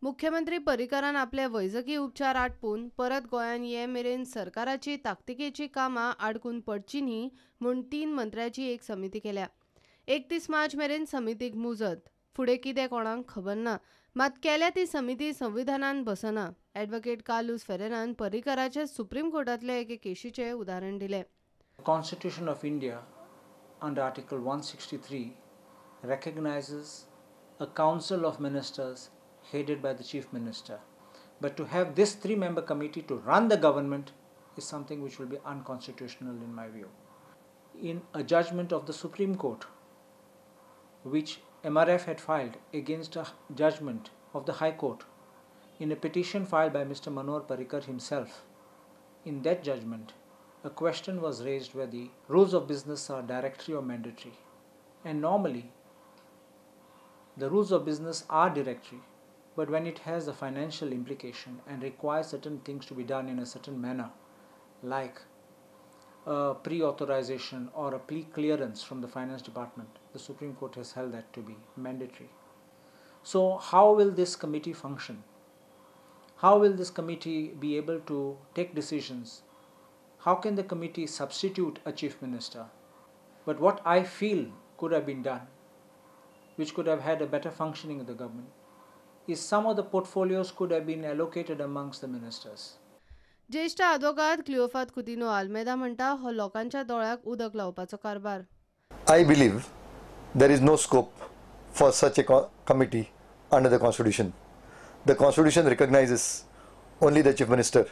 मुख्यमंत्री पर्रीकारान आपले वैजकी उपचार आटपून परत गोंयांत ये मेरेन सरकाराची ताकतिकेची कामां आडकून पडची न्ही म्हूण 3 मंत्र्याची एक समिती केल्या. 31 मार्च मेरेन समितीक मुजत. फुडें कितें कोणाक खबर ना, मात केल्या ती समिती संविधानान बसना. ॲडव्होकेट कार्लूस फेरेरान पर्रीकाराचे सुप्रीम कोर्टांतले एके केशीचें उदाहरण दिलें. Constitution of India under Article 163 recognizes a council of ministers headed by the Chief Minister. But to have this 3-member committee to run the government is something which will be unconstitutional in my view. In a judgment of the Supreme Court, which MRF had filed against a judgment of the High Court in a petition filed by Mr. Manohar Parrikar himself, in that judgment, a question was raised whether the rules of business are directory or mandatory. And normally, the rules of business are directory, but when it has a financial implication and requires certain things to be done in a certain manner, like a pre-authorization or a pre-clearance from the finance department, the Supreme Court has held that to be mandatory. So how will this committee function? How will this committee be able to take decisions? How can the committee substitute a chief minister? But what I feel could have been done, which could have had a better functioning of the government, is some of the portfolios could have been allocated amongst the ministers. ज्येष्ठ आदवोगाद क्लिओफात कुतिनो आल्मेदा म्हणटा हो लोकांच्या दोळ्याक उदक लावपाचो कारभार. I believe there is no scope for such a committee under the Constitution. The Constitution recognizes only the Chief Minister,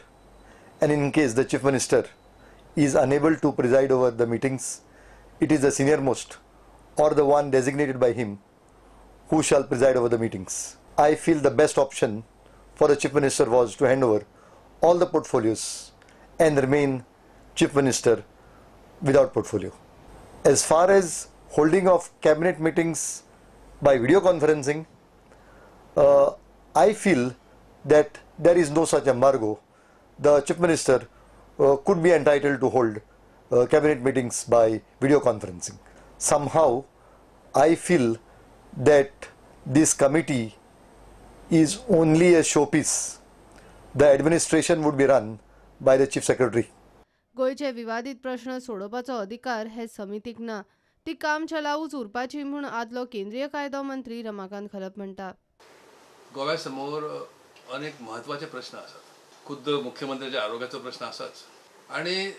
and in case the Chief Minister is unable to preside over the meetings, it is the senior most or the one designated by him who shall preside over the meetings. I feel the best option for the Chief Minister was to hand over all the portfolios and remain Chief Minister without portfolio. As far as holding of cabinet meetings by video conferencing, I feel that there is no such embargo. The Chief Minister could be entitled to hold cabinet meetings by video conferencing. Somehow, I feel that this committee is only a showpiece. The administration would be run by the Chief Secretary. गोंयचे विवादीत प्रश्न सोडोवपाचो अधिकार हे समितीक ना, ती काम चलावूच उरपाची म्हूण आदलो केंद्रीय कायदो मंत्री रमाकांत खलप म्हणटा. गोव्या समोर अनेक महत्वाचे प्रश्न आसात. खुद्द मुख्यमंत्र्याच्या आरोग्याचो प्रश्न आसाच आणि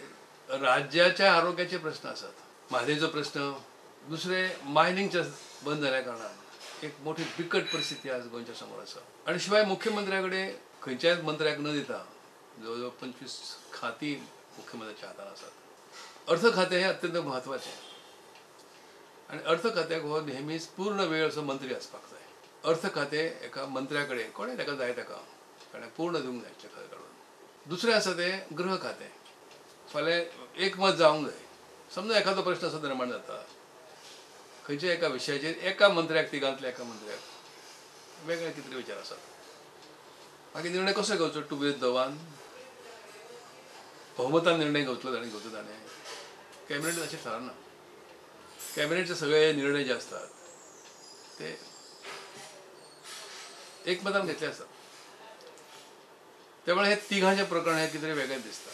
राज्याच्या आरोग्याचे प्रश्न आसात. म्हादयचो प्रश्न, दुसरे मायनिंगचे बंद जाल्या कारणान एक मोठी बिकट परिस्थिती आज गोंयच्या समोर आसा. आनी शिवाय मुख्यमंत्र्या कडेन खंयच्याच मंत्र्याक न दिता जवळ जवळ 25 खाती मुख्यमंत्र्याच्या हातान आसात. अर्थ खातें हें अत्यंत म्हत्वाचें आनी अर्थ खात्याक हो नेहमीच पूर्ण वेळ असो मंत्री आसपाक जाय. अर्थ खातें एका मंत्र्या कडेन कोणें ताका जाय ताका ताणें पूर्ण दिवंक जाय खरें काडून. दुसरें आसा तें गृह खातें. फाल्यां एकमत जावंक जाय. समजा एखादो प्रश्न असो निर्माण जाता खंयच्या एका विशयाचेर एका मंत्र्याक, तिगांतल्या एका मंत्र्याक वेगळे कितें विचार आसात, मागीर निर्णय कसो घेवचो? टू विथ the one बहुमतान निर्णय घेतलो ताणें, घेवचो ताणें. कॅबिनेट अशें थारना. कॅबिनेटचे सगळे निर्णय जे आसतात ते एकमतान घेतले आसतात. त्यामुळे हे तिघांचे प्रकरण हे कितें वेगळें दिसता.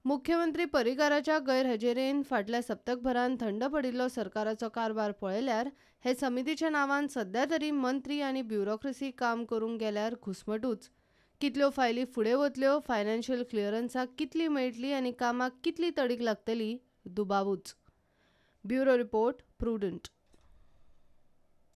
मुख्यमंत्री पर्रीकाराच्या गैरहजेरेन फाटल्या सप्तकभरान थंड पडिल्लो सरकाराचो कारभार पळयल्यार हे समितीच्या नांवान सध्या तरी मंत्री आनी ब्युरोक्रेसी काम करूंक गेल्यार घुस्मटूच. कितल्यो फायली फुडें वतल्यो, फायनान्शियल क्लियरन्साक कितली मेळटली आनी कामाक कितली तडीक लागतली दुबावूच. Bureau report, Prudent.